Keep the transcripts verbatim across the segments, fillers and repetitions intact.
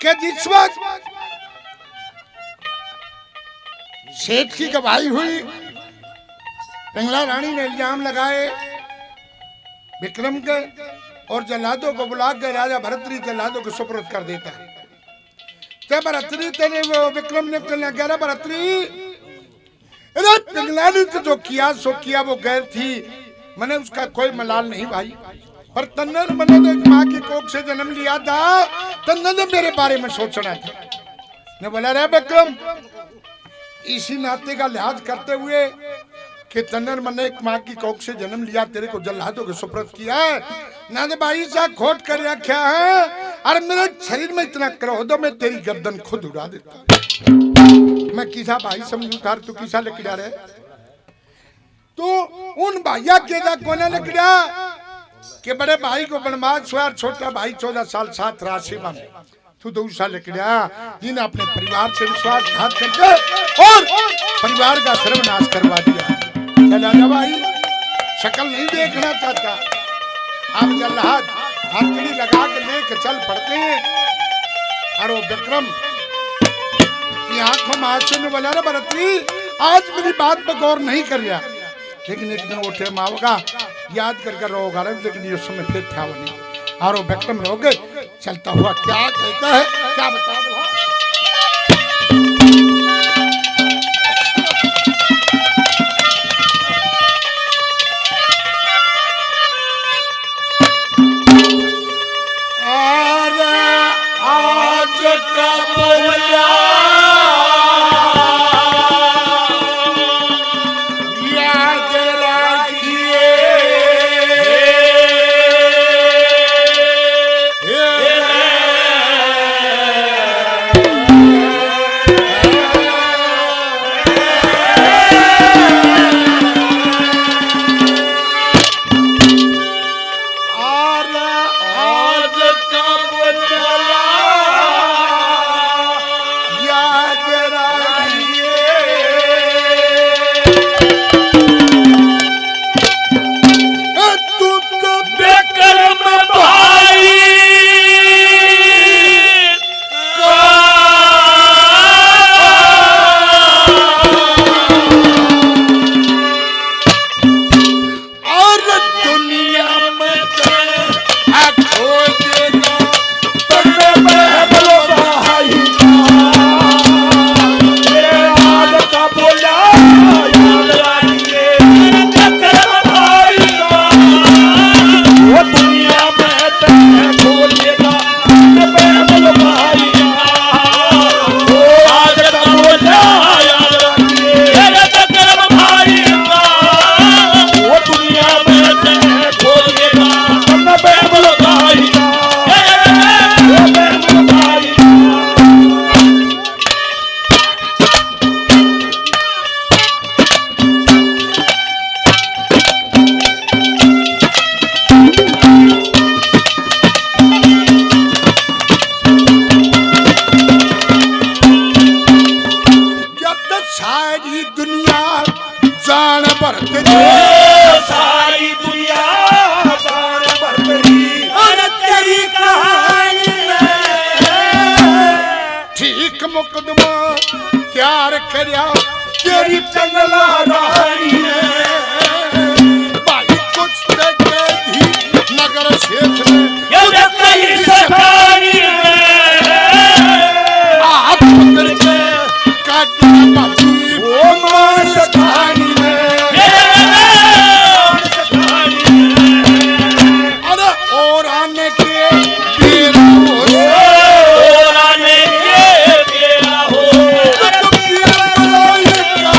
कि जिस वक्त सेठ की गवाही हुई, पिंगला रानी ने इल्जाम लगाए विक्रम के, और जल्लादों को बुला के राजा भरतरी जल्लादों के सुपुर्द कर देता है। ते भरतरी तेरे वो विक्रम ने कहने लगा, "रे भरतरी, अरे पिंगला ने तो जो किया सो किया, वो गैर थी, मैंने उसका कोई मलाल नहीं भाई, पर तन्ने ने मैंने तो एक माँ की कोख से जन्म लिया था, तन्ने ने मेरे बारे में सोचना था।" ने बोला, "रे विक्रम, इसी नाते का लिहाज करते हुए कि तन्ने ने मैंने एक माँ की कोख से जन्म लिया, तेरे को जल्लादों के सुपुर्द किया है, ना तो भाई सा खोट कर रखा है, और मेरे शरीर में इतना क्रोध हो, मैं तेरी गर्दन खुद उड़ा देता।" मैं किसा भाई समझू थार, तू किसा लिकड़ा रे? तू उन भाइया के जा कोने लिकड़ा के बड़े भाई को बनवास हुआ, छोटा भाई चौदह साल साथ रहा सेवा में, तू तो उसा लिकड़ा जिन्हें अपने परिवार से विश्वासघात करके और परिवार का सर्वनाश करवा दिया। चला जा भाई, शक्ल नहीं देखना चाहता। अब जल्लाद हथकड़ी लगा के लेके चल पड़ते हैं। और वो विक्रम की आंखों में आंसू ने बोला, "रे भरतरी, आज मेरी बात पर गौर नहीं कर रहा, लेकिन एक दिन वो टाइम आओगा, याद करके रोगा रे, लेकिन ये समय फिर था वो नहीं।" और वो विक्रम रोगे चलता हुआ क्या कहता है, क्या बता दो। अरे आज का बोला याद रखिए। और आज का बोला याद रखिए। तू तो बेकर्म भाई का और दुनिया में तेरा खोजेगा, तन्ने महबलो भाई का। तेरे आज का बोला याद रखिए, तेरे चक्कर भाई का। वो दुनिया में तेरा खोजेगा, तन्ने महबलो भाई का। वो आज का बोला याद रखिए, तेरे चक्कर भाई का। वो दुनिया में तेरे खोजेगा, तन्ने महबलो भाई का। वो महबलो भाई का। जब सारी दुनिया जान भर तेरी, ओ, सारी दुनिया जान भर तेरी, और तेरी कहानी में ठीक मुकदमा तैयार करया तेरी पिंगला रानी ने। भाई कुछ ते कैदी नगर सेठ ने, ये कुछ कई सतानी ने। हाथ पकड़ के काट बाबू, ओ मां सतानी ने। अरे और आने के तेरा हो, और आने के तेरा हो। तो तेरा बुलाएगा।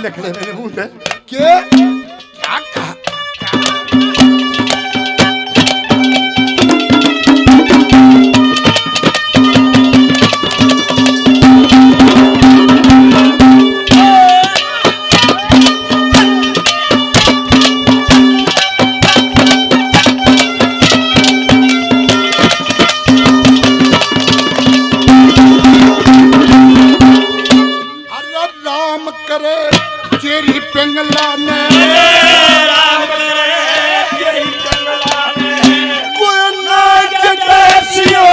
पकड़े मेरे मुंह से। के? क्या कहा? अरे राम करे तेरी पिंगला ने, राम करे तेरी पिंगला ने, कोई ना जगह सियो।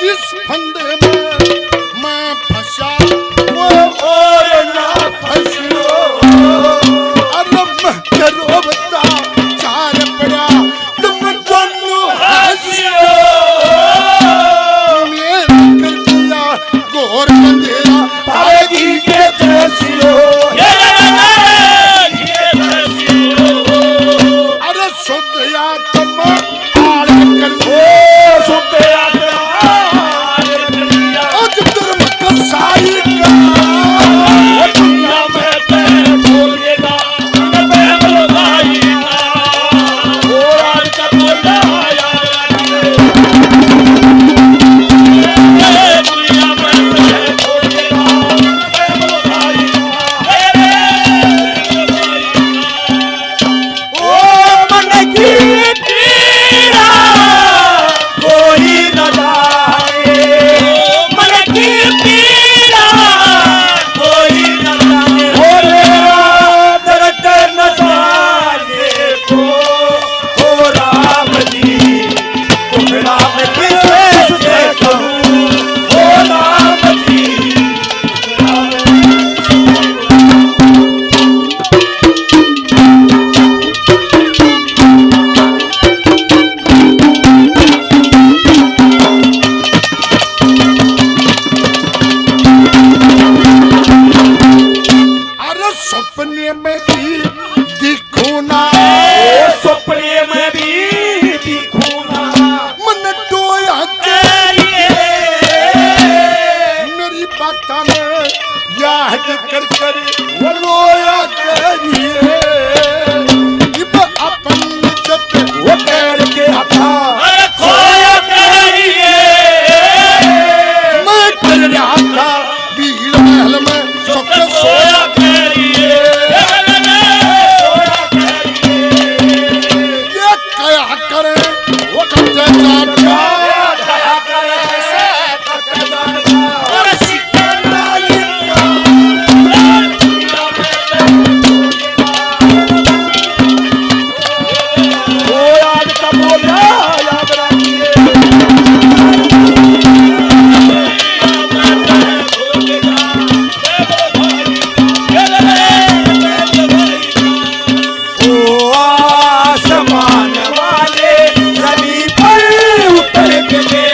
जिस फंदे में मैं फंसा, वो और ना फंसियो। अरे मैं रोवता चार पड़ा, तुम दोनों हंसियो। मेरा कर दिया घोर अंधेरा, तारे जी के तरसियो। अरे शुद्ध आत्मा आड़ कर, ओ शुद्ध आत्मा आड़ कर दिया। आज धर्म कसाई का, ओ दुनिया में तेरे बोलेगा। अरे सपने में भी दिखूं ना, ओ सपने में भी दिखूं ना, मन टोया करिए। मेरी बातां ने याद कर कर वो रोया करिए। इब अपन जब वो करके आता, अरे खोया करिए। मैं कर रहा था भीड़ महल में सुख सोया करिए। ये कहा करे वो कच्चे जाट का। ओ आसमान वाले जमीन पर उतर के दे,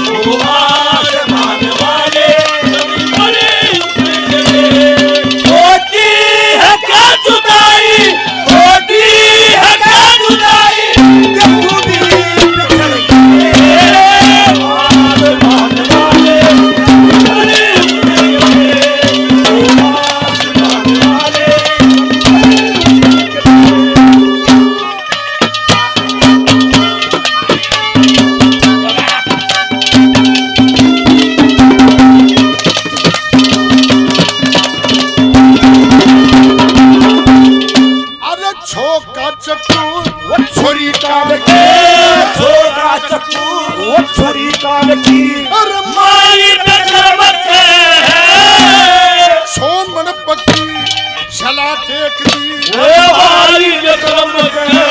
ओ आसमान वाले जमीन पर उतर के दे। होती है क्या जुदाई, होती है क्या जुदाई, जब तू दिल बिछड़ गए। आसमान वाले जमीन पर उतर के दे, ओ आसमान वाले अरे छोका चक्कू, वो छोरी काट के। छोका चक्कू, वो छोरी काट की। अरे मारी बेशरम के। सोमन पक्की सला टेक दी। ओ भाई विक्रम के